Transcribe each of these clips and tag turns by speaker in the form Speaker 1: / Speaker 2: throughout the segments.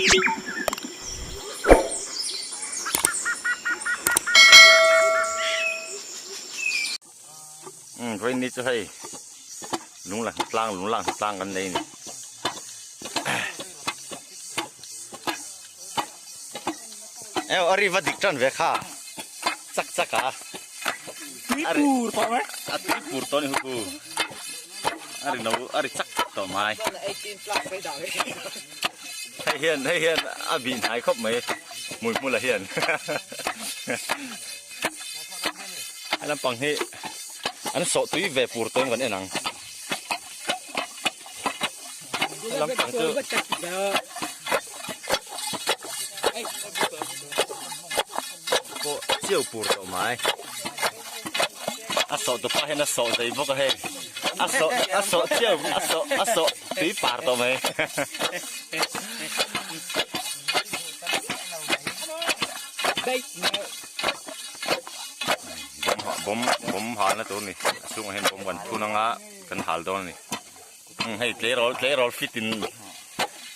Speaker 1: Umm vawiin ni chu hei lung la tlang lung lang tlang kan nei a ni. Eo a ri va dik tan ve kha chak chak a.
Speaker 2: Tui pur tawh mai.
Speaker 1: A tui pur tawh ni hu. A ri no a ri chak chak tawh mai. Hei hian hei hian a bih hnai khawp mai hmui hmula hian. Hei lampang hi an sawh tui ve pur tawh em kan en ang. Hei lampang chu pawh chiau pur tawh mai. A sawh tupa hian a sawh zei bawk a hei. A sawh a sawh chiau a sawh a sawh tui par tawh mai. Bawm bawm halna tur a ni a chhungah hian bawm kan thun anga kan hal dawn a ni hei tleirawl tleirawl fit in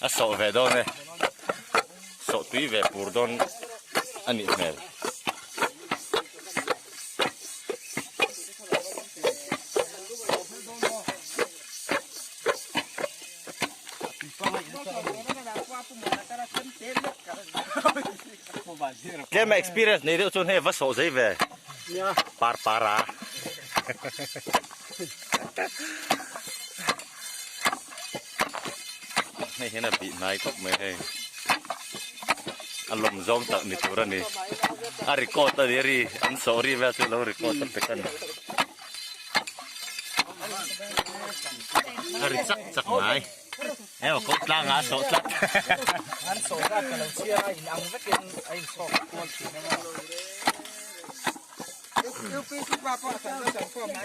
Speaker 1: a sawh ve dawn e sawh tui ve pur dawn a nih hmel. Tlem a experience nei deuh chuan hei va sawh zei ve par par a. Hei hian a bih hnai khawp mai hei. A lawm zawng tak ni tur a ni. A record a ni a ri an sawh ri vel chu lo record a pek a ni. A ri chak chak mai. Hei aw kawt tlang ah a sawh tlat.
Speaker 2: An sawh zat ka lo chhiar a in ang vekin a in chhawk kual thin a maw.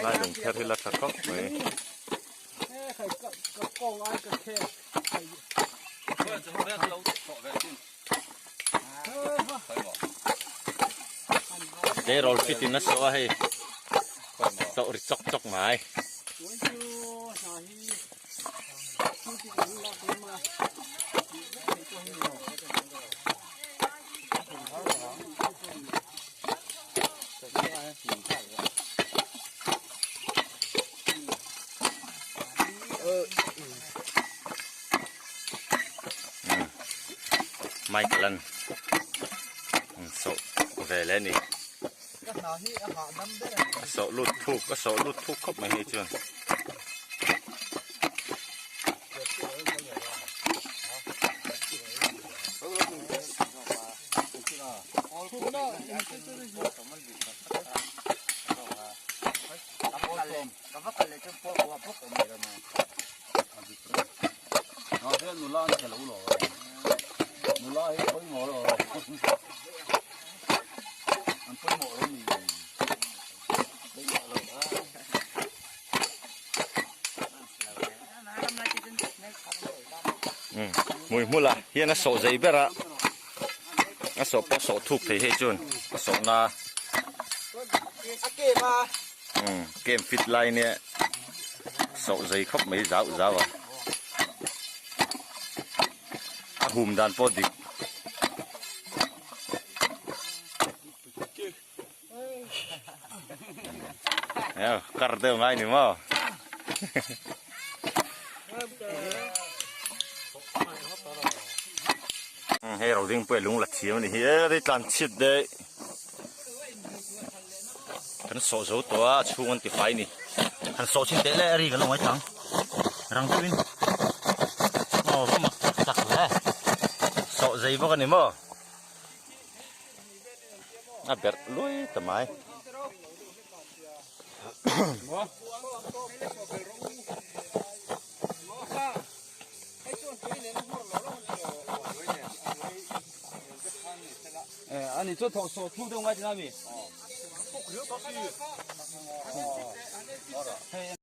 Speaker 1: Lai lung kher hi la tha khawp mai. Tleirawl fit in a sawh a hei sawh ri chawk chawk mai. Michael an sawh ve leh a ni a sawh lut thuk a sawh lut thuk khawp mai hei chuan. Hmui hmul ah hian a sawh zei ber a a sawh pawh sawh thuk thei hei chuan a sawh na game fit lai nia sawh zei khawp mai zau zau a a hum dan pawh dik. Kar deuh ngai ni maw. Hei ro ding pawh lung la thiam ani hi e rei tlan chhit daih kan sawh zo tawh a a chhung an ti fai ni
Speaker 2: han sawh chhin teh leh a ri kan lo ngaithla ang rang deuhin
Speaker 1: aw va mak tak tak hle sawh zei bawk ani maw. A berh luai ta mai.